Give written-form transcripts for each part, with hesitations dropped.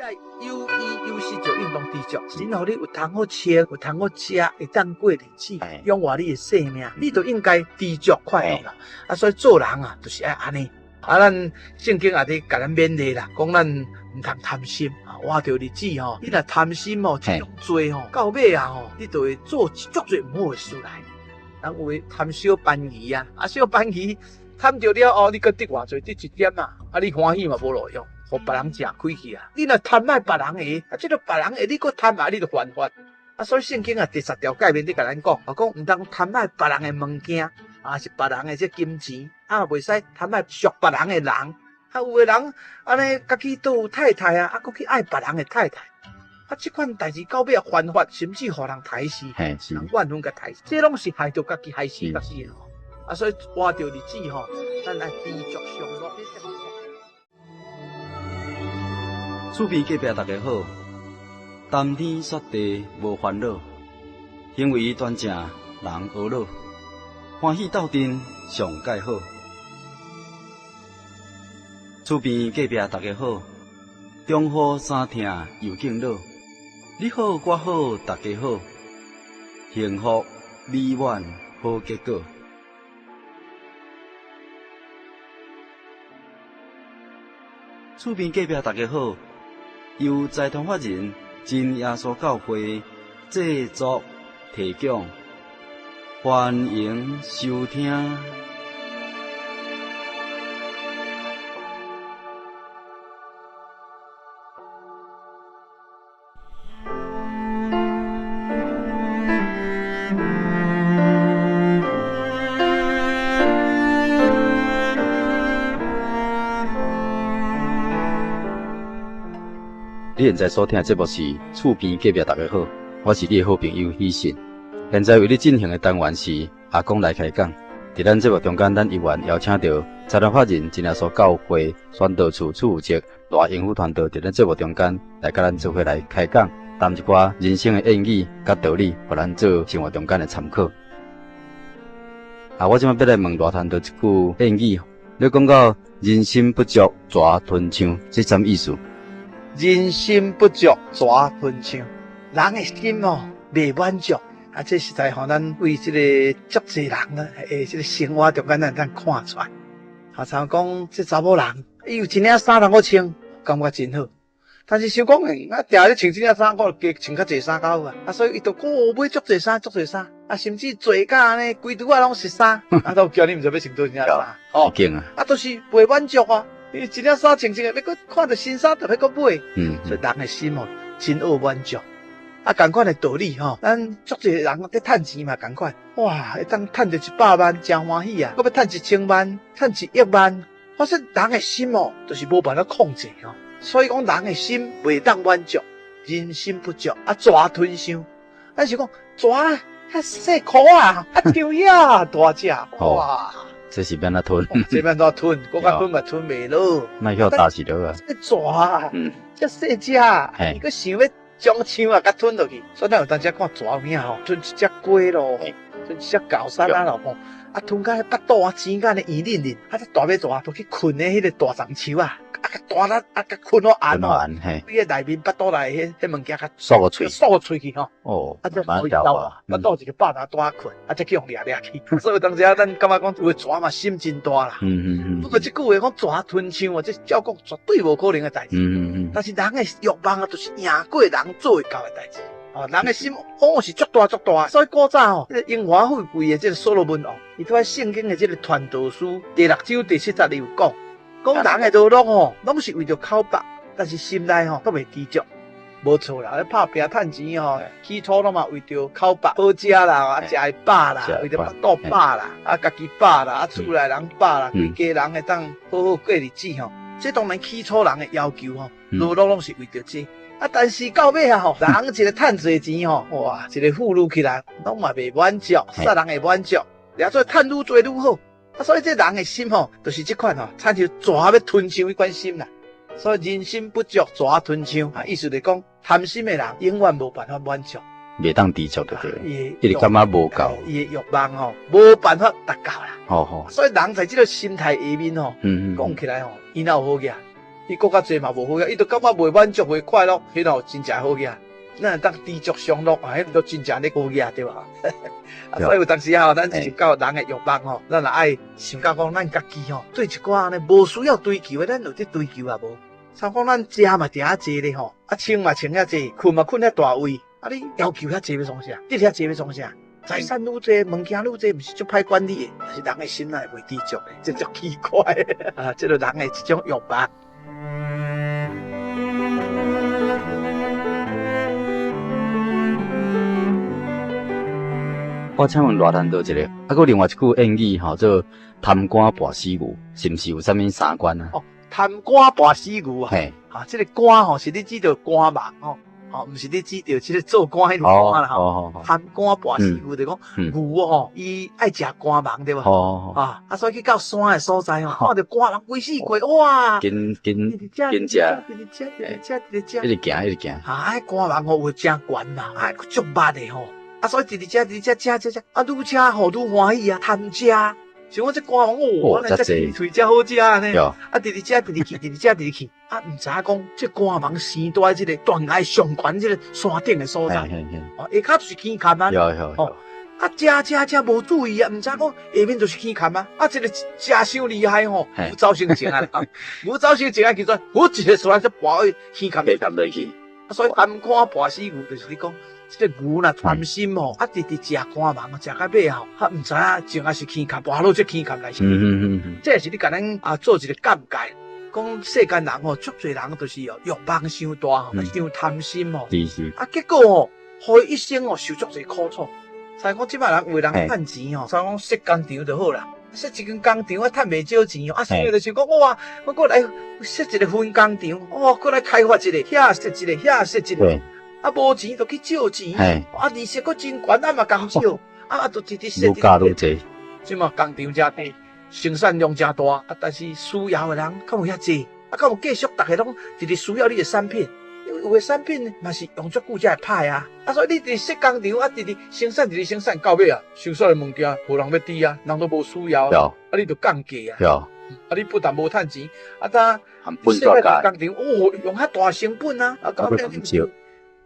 愛有衣有食就應當知足，神予你有通好穿，有通好食，會當過日子，養活你的性命，你就應該知足快樂啦。啊，所以做人啊，就是愛按呢。啊，咱聖經也佇共咱勉勵啦，講咱毋通貪心啊，活著日子吼，你若貪心吼，這種罪吼，到尾啊吼，你就會做足濟毋好的事來。人有的貪小便宜啊，啊小便宜貪著了後，你閣得偌濟，得一點啊，啊你歡喜嘛無路用，予別人食虧去啊。你若貪愛別人的，啊這個別人的你閣貪啊，你就犯法。啊，所以聖經啊第十條誡命佇共咱講，啊講毋通貪愛別人的物件，啊是別人的這金錢，啊袂使貪愛屬別人的人。啊有的人按呢家己都有太太啊，啊閣去愛別人的太太。啊這款代誌到尾犯法，甚至予人刣死，人怨恨共刣死，這攏是害著家己害死家己的吼。啊，所以活著日子吼，咱愛知足常樂。厝邊隔壁大家好，談天說地無煩惱，行為端正人呵咾，歡喜鬥陣上蓋好。厝邊隔壁大家好，中雨衫疼又敬老，你好我好大家好，幸福美滿好結果。厝邊隔壁大家好，由財團法人真耶穌教會製作提供，歡迎收聽。你現在所聽的節目是厝邊隔壁大家好，我是你的好朋友喜信。現在為你進行的單元是阿公來開講。佇咱節目中間，咱依然邀請著財團法人真耶穌教會宣道處處長賴英夫傳道，佇咱節目中間來佮咱做伙來開講，談一寡人生的諺語佮道理，予咱做生活中間的參考。啊，我這擺欲來問賴傳道一句諺語，你講到人心不足蛇吞象，這啥物意思？人心不足蛇吞象，人的心哦袂滿足。啊，這實在予咱為這个足濟人呢，的這个生活中間，咱會當看出來。啊，像講這查某人，伊有一領衫通好穿，感覺真好。但是想講，啊，定咧穿這領衫，我就加穿較濟衫較好啊。啊，所以伊就閣買足濟衫，足濟衫。啊，甚至做甲按呢，規櫥仔攏是衫。啊，都叫你毋知欲穿佗一領衫。哦，啊，都是袂滿足啊。伊一領衫穿穿，欲閣看著新衫，就欲閣買。所以人的心哦，真愛滿足。啊，仝款的道理吼，咱足濟人佇趁錢嘛仝款，哇，會當趁著100萬，誠歡喜啊！閣欲趁1000萬，趁1億萬，反正人的心哦，就是無辦法控制吼。所以講，人的心袂當滿足，人心不足啊，蛇吞象。咱是講蛇較細箍啊，啊，就遐大隻，哇！這是欲按怎吞？這欲按怎吞？閣較吞嘛吞袂落。莫予打死落啊！這蛇啊，遮細隻，伊閣想欲將象啊，共吞落去，所以咱有當時看蛇有影吼，吞一隻雞咯，吞一隻狗啥仔咯吼，啊吞甲彼腹肚啊錢甲按呢圓潤潤，啊這大尾蛇都去睏咧彼个大樟樹啊，啊共大力啊共睏好絚吼，伊个內面腹肚內彼彼物件共縮個喙，縮個喙去吼，哦，啊才可以走啊，腹肚一个百若大睏，啊才去予掠掠去。所以有當時咱感覺講有的蛇嘛心真大啦，不過這句話講蛇吞象哦，這照講絕對無可能的代誌。但是人的慾望啊，就是贏過人做會到的代誌。哦，人的心往往是足大足大。所以古早吼，這個榮華富貴的這個所羅門王，伊佇聖經的這個傳道書第六章第七節裡有講，講人的勞碌吼，攏是為著口腹，但是心內吼，閣袂知足。無錯啦，拍拼趁錢吼，起初攏嘛為著口腹好食啦，啊食會飽啦，為著腹肚飽啦，啊家己飽啦，啊厝內人飽啦，規家人會當好好過日子吼。這當然起初人的要求吼，勞碌攏是為著這。啊，但是到尾啊吼，人一个趁濟錢吼，哇，一个富裕起來，攏嘛袂滿足，啥人會滿足？掠做趁愈濟愈好。啊，所以這人的心吼，就是這款吼，親像蛇欲吞象彼款心啦。所以人心不足蛇吞象，啊，意思就是講貪心的人永遠無辦法滿足，袂當知足就對，伊就感覺無夠，伊的慾望吼無辦法達到啦。好好，所以人在這個心態下面吼，講起來吼，伊哪有好額？伊閣較濟嘛無好額，伊就感覺袂滿足、袂快樂，彼若有真正好額。咱會當知足常樂啊，彼都真正咧好額對無？啊，所以有當時吼，咱就到人的欲望吼，咱若愛想到講，咱家己吼，對一寡按呢無需要追求的，咱有咧追求啊無？像講咱食嘛定遐濟咧吼，啊穿嘛穿遐濟，睏嘛睏遐大位，啊你要求遐濟欲創啥？得遐濟欲創啥？財產愈濟，物件愈濟，毋是足歹管理的，但是人的心哪會袂知足的，這足奇怪的啊！這个人的一種欲望。我請問賴傳道一下，啊，閣另外一句諺語吼，做貪官跋死牛，是毋是有啥物相關啊？哦，貪官跋死牛啊！嘿，啊，這個官吼是你指著官網吼。吼，毋是你指著這個做官彼個官啦吼。貪官跋死牛就講牛吼，伊愛食肝毛對無？啊，啊，所以去到山的所在吼，看著肝毛規四塊，哇！緊緊緊食，一直食，一直食，一直食，一直行，一直行。啊，彼肝毛吼有誠懸嘛，啊，足密的吼。啊，所以直直食，直直食，食食食，啊，愈食吼愈歡喜啊，貪食。像我這肝毛，哦，這喙才好食按呢。啊，直直食，直直去，直直食，直直去。啊，毋知影講這肝毛生佇這個斷崖上懸這個山頂的所在，哦，下跤就是坑坎啊。哦，啊，食食食無注意啊，毋知影講下面就是坑坎啊。啊，這個食傷厲害吼，牛走先前啊，牛走先前啊，其實我一个突然就跋去坑坎落去。啊，所以貪肝跋死牛就是你講。這个牛若貪心吼，啊，直直食肝毛，食到尾吼，啊，毋知影前仔是坑坎，跋落這坑坎來。這是你共咱啊做一个鑑戒，講世間人吼，足濟人就是哦欲望傷大吼，傷貪心吼。啊，結果吼，予伊一生哦受足濟苦楚。所以講這擺人有的人趁錢吼，所以講設工廠就好啦，設一間工廠啊，趁袂少錢哦。啊，所以就想講哇，我閣來設一个分工廠，哇，閣來開發一个，遐設一个，遐設一个。啊，無錢就去借錢，啊，利息閣真懸，啊嘛共少，啊啊，就直直設。愈加愈濟。這馬工廠誠濟，生產量誠大，啊，但是需要的人較無遐濟，啊，較無繼續，逐个攏直直需要你的產品，因為有的產品嘛是用足久才會歹啊，啊，所以你直直設工廠，啊，直直生產，直直生產，到尾啊，生產的物件無人欲佇啊，人都無需要，啊，你就降價啊，啊，你不但無趁錢，啊，當設個工廠，哦，用較大成本啊，啊，到尾你。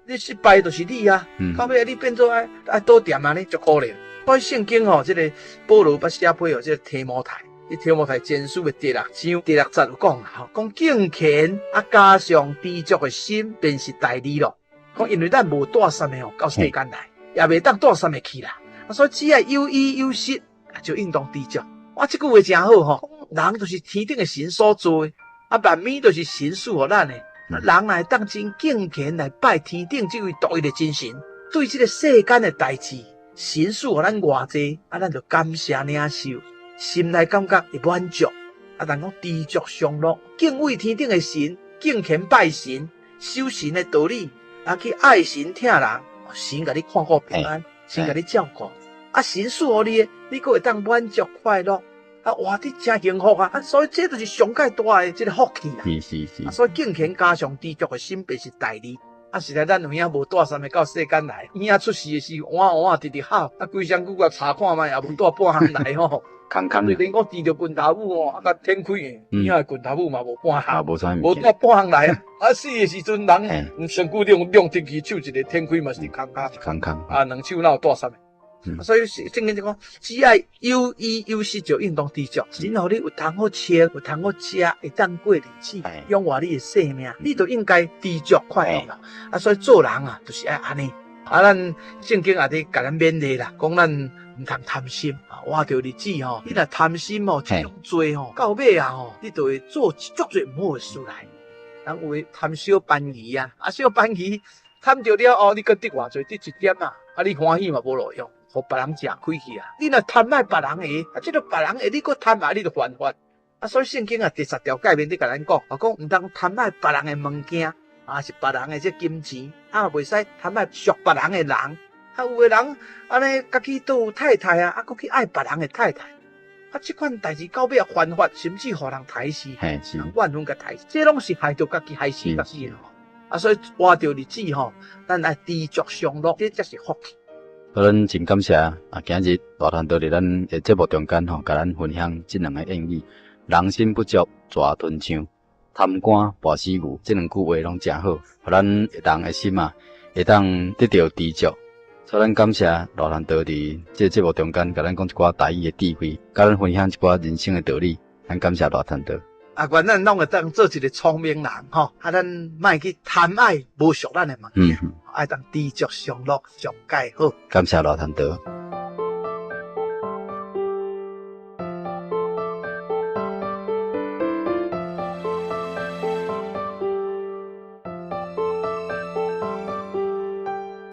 你失敗就是你啊！到尾你變做愛愛倒店啊，呢足可憐。所以聖經吼，這个保羅捌寫批予這个提摩太，佇提摩太前書的第六章第六節有講啊，講敬虔啊，加上知足的心，便是大利咯。講因為咱無帶啥物吼到世間來，也袂當帶啥物去啦。啊，所以只愛有衣有食，就應當知足。哇，這句話誠好吼，人就是天頂的神所造的，啊，萬物都是神賜予咱的。人若會當真敬虔來拜天頂這位獨一的真神，對這个世間的代誌，神賜予咱偌濟，啊，咱就感謝領受，心內感覺會滿足。啊，人講知足常樂，敬畏天頂的神，敬虔拜神，守神的道理，啊，去愛神疼人，神共你看顧平安，神共你照顧，啊，神賜予你的，你閣會當滿足快樂。啊，活得誠幸福啊！啊，所以這就是上蓋大的這个福氣啦。是是是。啊，所以敬虔加上知足的心，便是大利。啊，實在咱有影無帶啥物到世間來，嬰仔出世的時，哇哇直直哭，啊，規身軀共查看覓，也無帶半項來吼。空空。對，恁講拄著拳頭母吼，啊，共天開，嬰仔的拳頭母嘛無半項。無啥物。無帶半項來啊！啊，死的時陣，人身軀兩兩直去手一个天開嘛是空空。空空。啊，兩手哪有帶啥物？所以聖經就講，只愛有衣有食就應當知足。神予你有通好穿，有通好食，會當過日子，養活你的性命，你就應該知足快樂啦。啊，所以做人啊，就是愛按呢。啊，咱聖經也佇共咱勉勵啦，講咱毋通貪心啊，活著日子吼，你若貪心吼，這種罪吼，到尾啊吼，你就會做足濟毋好的事來。人有的貪小便宜啊，啊小便宜貪著了後，你閣得偌濟，得一點啊，啊你歡喜嘛無路用。予別人食虧去啊！你若貪愛別人的，啊，這个別人的你閣貪愛，你就犯法。啊，所以聖經啊第十條誡命佇共咱講，啊講毋通貪愛別人的物件，啊是別人的這金錢，啊袂使貪愛屬別人的人。啊，有的人按呢家己都有太太啊，啊閣去愛別人的太太，啊，這款代誌到尾犯法，甚至予人刣死，人怨恨共刣死，這攏是害著家己，害死家己的。啊，所以活著日子吼，咱愛知足常樂，這才是福氣。好，咱真感謝啊！今日大傳道佇咱的節目中間吼，共咱分享這兩个諺語：人心不足蛇吞象。貪官跋死牛，這兩句話攏誠好，予咱人的心啊，會當得著知足。所以咱感謝羅蘭道佇這個節目中間，共咱講一寡台語的智慧，佮咱分享一寡人生的道理。咱感謝羅蘭道。啊，願咱攏會當做一個聰明人吼，啊，咱莫去貪愛無屬咱的物件，愛當知足常樂，上蓋好。感謝羅蘭道。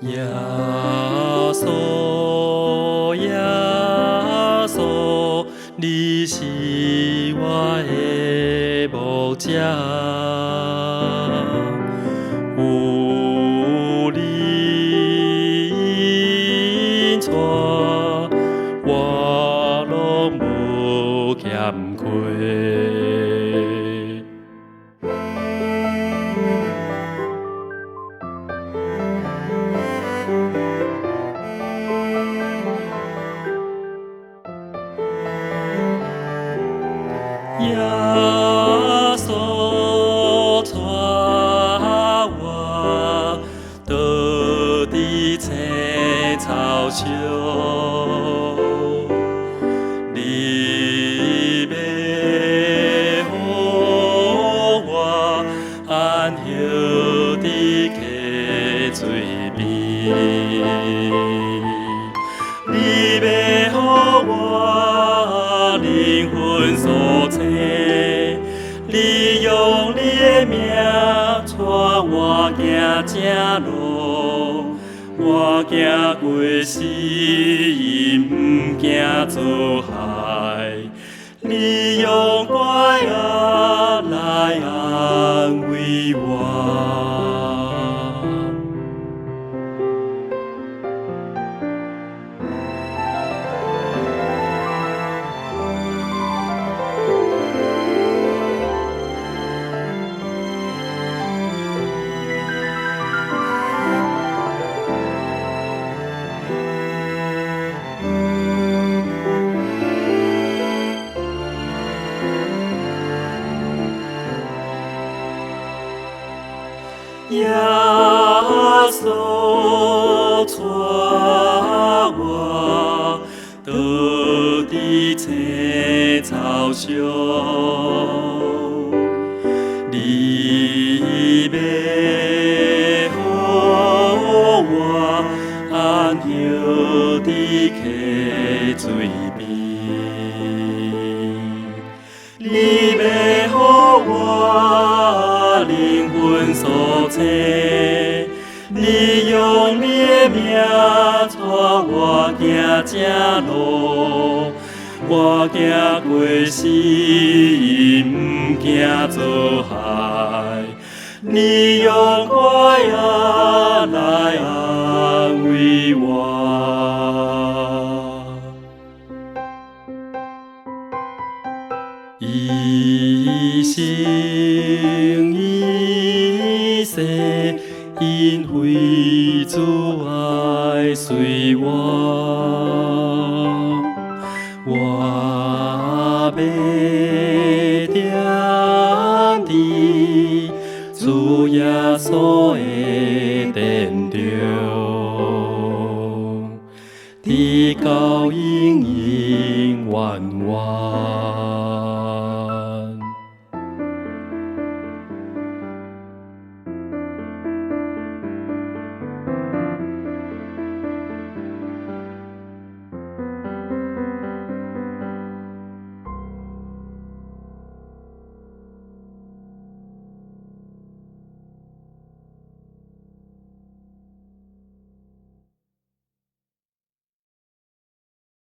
耶穌，耶穌，你是我的牧者，有你引帶，我攏無欠缺。耶穌帶我倒佇青草上，你欲予我安歇佇溪水邊，你欲予我靈魂蘇醒，你用你的名帶我行正路，我行過死蔭，毋驚遭害。你用拐仔來安慰我。耶穌帶我倒佇青草上，你欲予我安歇佇溪水邊，你欲予我靈魂蘇醒，你用你的名帶我行正路，我行過死蔭，毋驚遭害。你用拐仔來安慰我。一生一世，因為主愛隨我，我欲踮佇主耶穌的殿中，直到永永遠遠。